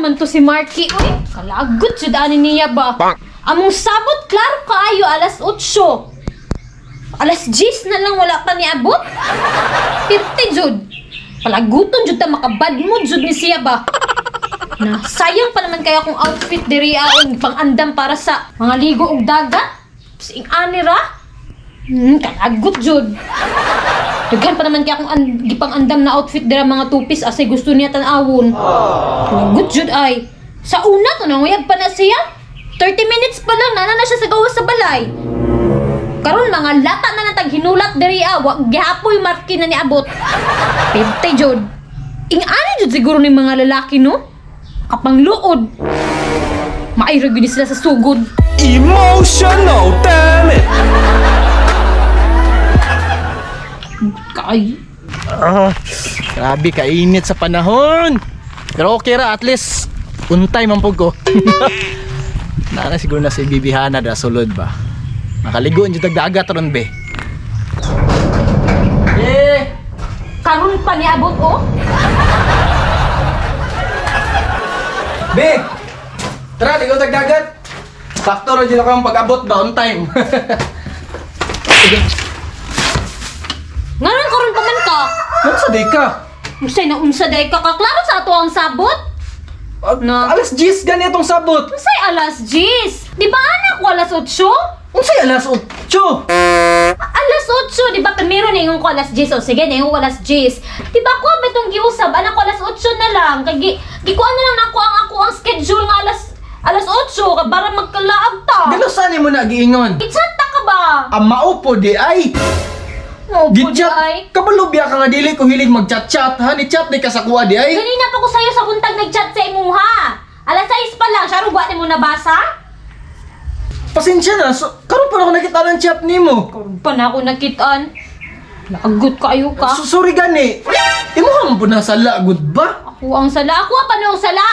man to si Marky? Uy, kalagot jud ani niya ba? Among sabot klaro kaayo alas 8. Alas 10 na lang wala pa niabot. 50 jud. Palaguton jud ta makabad mo jud ni siya ba? Na, sayang pa naman kaya kung outfit diri aong pang-andam para sa mga ligo og dagat. Sing ani ra? Kalagot jud. Daghan pa naman kaya akong gipang-andam na outfit dira mga two-piece asay gusto niya tan-awon. Good jud ay. Sa una to nanguyab pa na siya. 30 minutes pa lang nana na siya sa gawas sa balay. Karon mga lata na natag hinulat diri ah, wa gihapoy marki na niabot. Perte jud. Ing-ani jud siguro ni mga lalaki no? Kapangluod. Maayro gyud ni sila sa sugod. Emotional, damn it! Kay. Ah, grabe kainit sa panahon. Pero okay ra at least untay man pud ko. Naa na siguro na si Bibihana da sulod ba. Makaligo jud tag dagat ron be. Eh, Karon pa niabot oh. be. Tara, ligo tag dagat. Sakto ra jud ako ang pag-abot ba on time. Sige. Nganon karon pa man ka? Unsa day ka? Unsay na unsa day ka kaklaro sa ato ang sabot? Na. Alas 10 gani atong sabot. Unsay alas 10? Di ba anak ko alas 8? Unsay alas 8? Alas 8, di ba? Primero ningon ko alas 10. O sige, ningon ko alas 10. Di ba ako ba itong giusab? Anak ko alas 8 na lang. Kay gi, gikuha na lang nako ang ako ang schedule nga alas alas 8 ka para magkalaag ta. Gano saan mo na giingon? I-chat ta ka ba? Ang maupo di ay. No, pud Gichat. ay. Kabalo biya ka nga dili ko hilig mag-chat-chat ha. Ni chat di ka sa kuha di ay. Ganina pa ko sayo sa buntag nag-chat sa imuha. Alas 6 pa lang, siya wa nimo nabasa? Pasensya na. So, karon pa na ako nakita ng chat nimo. Karon pa na ako nakitaan. Lagot kayo ka. So, sorry gani. Imo ka man po nasala gud ba? Ako ang sala. Ako pa ang sala.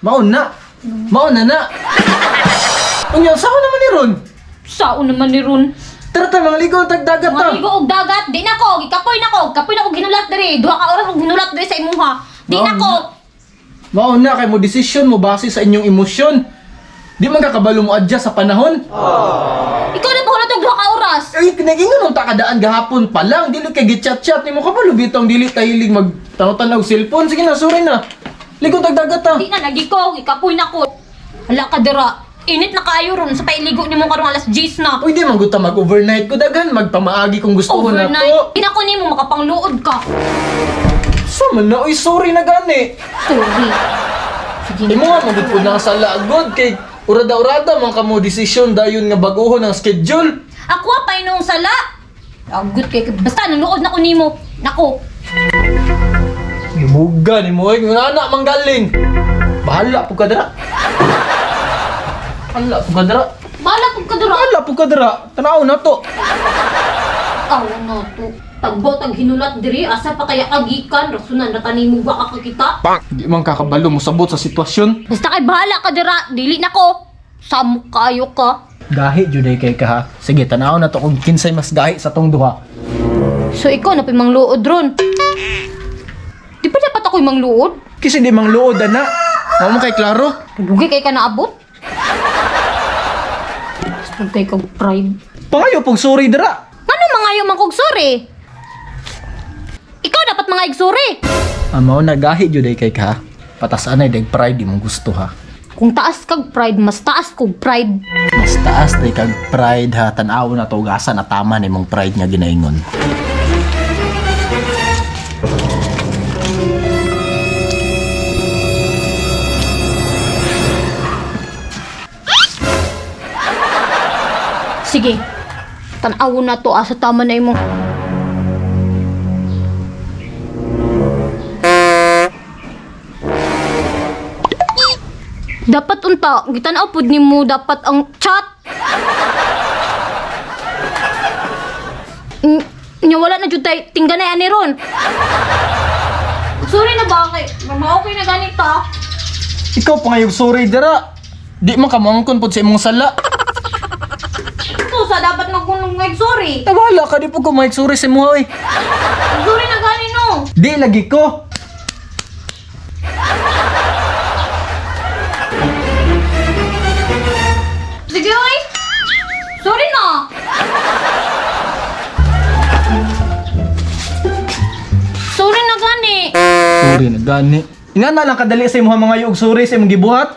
Maon na. Maon na na. Unya, saan naman ni Ron? Sao naman ni Ron? Tara ta, mga ligo ang tagdagat ta. Mga ligo og dagat, di na ko, gikapoy na ko, kapoy na ko ginulat diri. Duha ka oras kong ginulat diri sa imuha. Di na ko. Maon na kay mo desisyon mo base sa inyong emosyon. Di man kakabalo mo adjust sa panahon. Ikaw na ba og duha ka oras? Ay, nagingon nung takadaan gahapon pa lang. Dili kay gichat-chat nimo kabalo bitong dili tahilig mag tanaw-tanaw cellphone. Sige na, sorry na. Ligo tagdagat ta. Di na lagi ko, gikapoy na ko. Hala ka dira. Init na kaayo ron sa pailigo nimo karong alas 10 na. Uy, di man gud ta mag-overnight ko daghan magpamaagi kung gusto ko na to. Overnight. Di na ko nimo makapangluod ka. So man na, uy, sorry na gani. Sorry. Sige na. Imo nga magud pud na sa lagod kay urada-urada man kamo desisyon dayon nga baguhon ang schedule. Ako pa inong sala. Agot kay basta nanuod na ko nimo. Nako. Gibuga nimo oy, nga anak manggaling. Bahala pud ka dira. Bahala pud ka dira. Bala pud ka dira. Bahala pud ka dira. Tanaw na to. Aw na to. Tagbo tag hinulat diri asa pa kaya kagikan rasunan ra tanimo wa ka kakita. Di man kakabalo mo sabot sa sitwasyon. Basta kay bahala ka dira, dili na ko. Samok kayo ka. Gahi juday kay ka ha. Sige, tanaw na to kung kinsay mas gahi sa tong duha. So ikaw na mangluod ron. Di ba dapat ako'y mangluod? Kasi di mang luod ana. Mao mo kay klaro. Lugi kay ka naabot. Basta kay kag pride. Pangayo pug sorry dira. Ngano mangayo man kog sorry? Ikaw dapat mga igsorry. Amaw na gahi juday kay ka ha. Patas anay dag pride imong gusto ha. Kung taas kag pride, mas taas kog pride. Mas taas day kag pride ha. Tanaw na to gasa na tama na imong pride nga ginaingon. Sige. Tan-awon na to asa tama na imo. Dapat unta, gitan-aw pud nimo dapat ang chat. Nya wala na jud tay tingga na ani ron. Sorry na ba kay okay na ganito. Ikaw pangayog sorry dira. Di man ka moangkon pud sa imong sala. Ito sa dapat magkunong ng sorry. Nawala ka di pud ko may sorry sa imo oy. Sorry na gani no. Di lagi ko. Sorry na. Sorry na gani. Sorry na gani. Inga na lang kadali sa imong mga yug sorry sa imong gibuhat.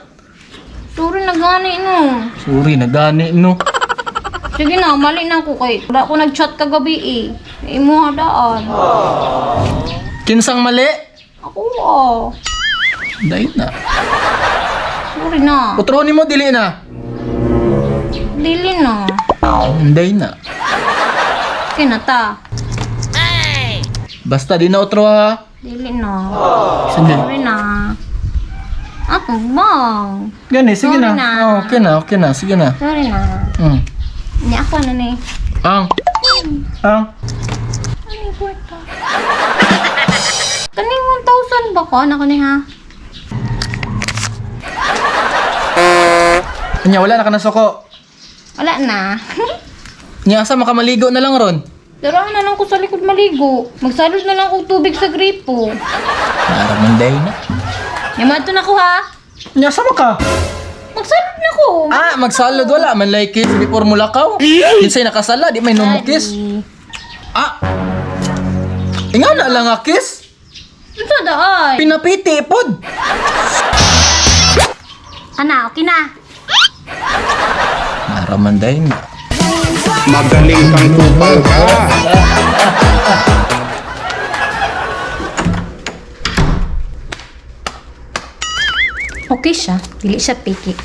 Sorry na gani no. Sorry na gani no. Sige na, mali na ako kay. Wala ko nag-chat kagabi eh. Imo daan. Kinsang mali? Ako ah. Dahil na. Sorry na. Utro nimo dili na. Dili na. Dahil na. Okay na ta. Basta di na utro ha. Dili na. Sige. Sorry na. Ako bang? Gani, sige Sorry na. na. Oh, okay na, okay na. Sige na. Sorry na. Ni ako na ni. Ang. Ang. Ano yung kwarta? Kaning 1,000 ba ko? Ano ko ni ha? Nya, wala na ka nasuko. Wala na. Nya, asa makamaligo na lang ron. Darahan na lang ko sa likod maligo. Magsalod na lang ko tubig sa gripo. Naraman day na. Yamato na ko ha. Nya, asa ka? Magsalod na ko. Ah, magsalod wala man like kiss before mulakaw. Kinsay nakasala, di may numukis. Ah. Inga na lang nga kiss. Ano daay? Pinapiti pod. Ana, okay na. Naraman day na. Magaling kang kupal ka. Okay siya. Dili siya piki.